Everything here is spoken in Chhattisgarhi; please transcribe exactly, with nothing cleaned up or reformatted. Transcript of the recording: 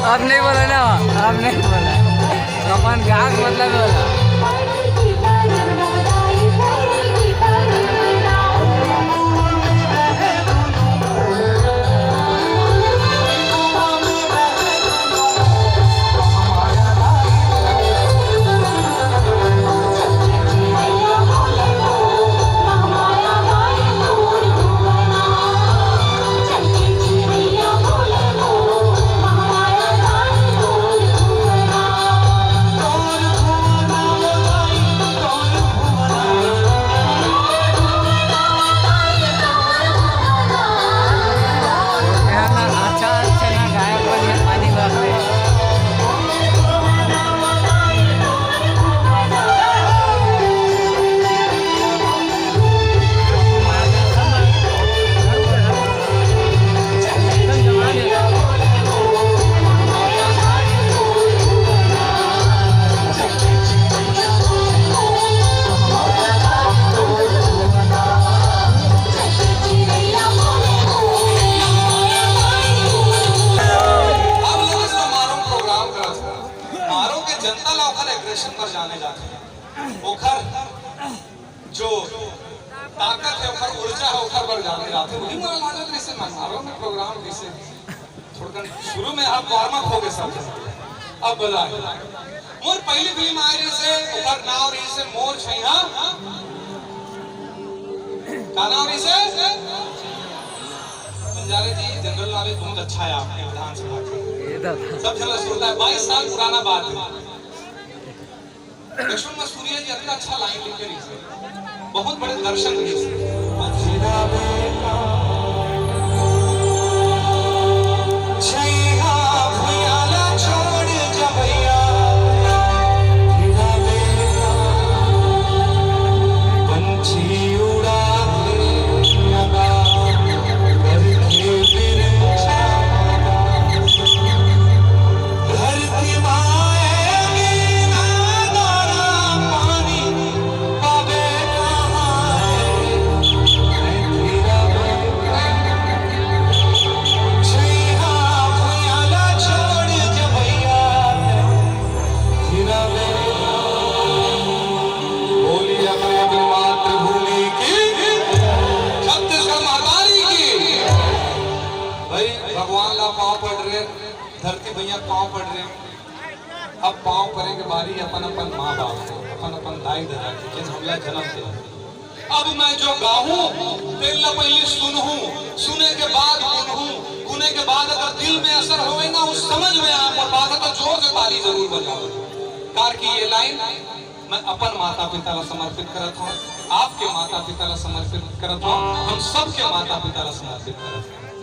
अब नहीं बोला ना, अब नहीं बोला। अपन गाहक मतलब बोला। अब लोग इसमें मारो प्रोग्राम करत हो। मारो के जनता ला ओकर एग्रेशन पर जाने जाथे। ओकर जो ताकत है, ओकर ऊर्जा है, ओकर पर जाने जाथे। वही मोला लागत रहिसे, मारो में प्रोग्राम कइसे थोड़कन शुरू में आप वार्म अप हो गए सब। अब बोला, मोर पहली फिल्म आए रहिसे, ओकर नाम रहिसे मोर छैहा। का नाम रहिसे? बंजारे जी, जनरल नॉलेज बहुत अच्छा है आपके विधानसभा के। ये दादा। सब जगह सुनता है, बाईस साल पुराना बात है। लक्ष्मण मसूरिया जी इतना अच्छा लाइन लिखे रहिसे, बहुत बड़े दर्शक रहिसे। बोलिए अपने अपने मातृभूमि की, छत्तीसगढ़ महतारी की। भाई, भगवान ला पाँव पड़ रहे, धरती भैया पाँव पड़ रहे। अब पाँव परे के बारी अपन अपन माँ बाप के, अपन अपन दाई ददा के, जिन हमला जन्म दे। अब मैं जो गाहूँ, तेन ला पहली सुनहूँ, सुने के बाद गुनहूँ, गुने के बाद अगर दिल में असर होवे ना, उस समझ में आए, मोर बात तो जोर से ताली जरूर बजाओ। कार की ये लाइन मैं अपन माता पिता ला समर्पित करत हूँ, आपके माता पिता ला समर्पित करत हूँ, हम सबके माता पिता ला समर्पित करत हूँ।